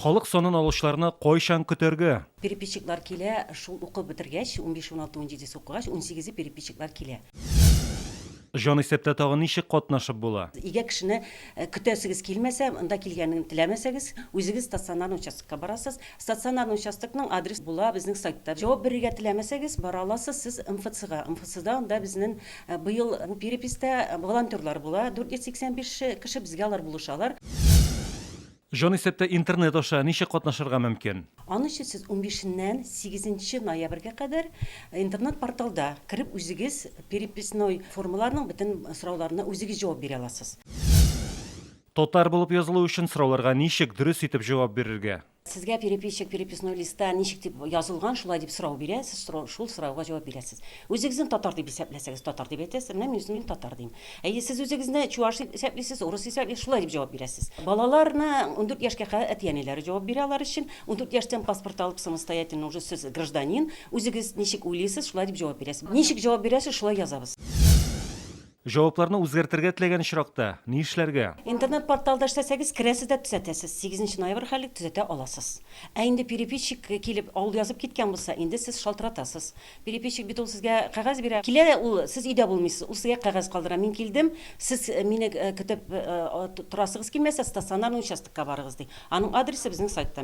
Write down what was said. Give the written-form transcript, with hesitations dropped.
Халык санын алучыларны кайчан көтәргә? Переписчиклар килә, шул укып бетергәч, 15, 16, 17 укыгач, 18-е переписчиклар килә. Җанисәптә тагын ничек катнашып була? Өйгә кешене көтәсегез килмәсә, монда килгәнен теләмәсәгез, үзегез стационарный участокка барасыз. Стационарный участокның адрес була безнең сайтта. Җавап бирергә теләмәсәгез, бара аласыз сез МФЦга. МФЦда анда безнен быел бу переписьтә волонтерлар була, 485 кеше, безгә алар булышалар. Җанисәптә интернет аша ничек катнашырга мөмкин? Аның өчен сез унбишеннән сигезенче ноябрьгә кадәр интернет-порталда кереп үзегез переписной формаларның бөтен сорауларына үзегез җавап бирә аласыз. Татар булып язылу өчен сорауларга ничек дөрес итеп җавап бирергә? Сезгә переписчик переписной листта ничек дип язылган, шулай дип сорау бирә, сез шул сорауга җавап бирәсез. Үзегезне татар дип исәпләсәгез, татар дип әйтәсез, менә мин үземне татар дим. Әйе, сез үзегезне чуаш дип исәплисез, урыс исәплисез, шулай дип җавап бирәсез. Балаларны 14 яшькә кадәр әти-әниләре җавап бирә алар өчен. 14 яшьтән паспорт алып самостоятельно уже сез гражданин, үзегез ничек уйлыйсыз, шулай дип җавап бирәсез. Ничек җавап бирәсез, шулай язабыз. Җавапларны үзгәртергә теләгән очракта ни эшләргә? Интернет-порталда эшләсәгез, керәсез дә төзәтәсез. Сигезенче ноябрь хәллек төзәтә аласыз. Ә инде переписчик килеп, авыл язып киткән булса, инде сез шалтыратасыз. Переписчик бит ул сезгә кәгазь бирә. Килә дә ул, сез өйдә булмыйсыз, ул сезгә кәгазь калдыра. Мин килдем, сез мине көтеп торасыгыз килмәсә, стационарный участокка барыгыз, ди. Аның адресы безнең сайтта.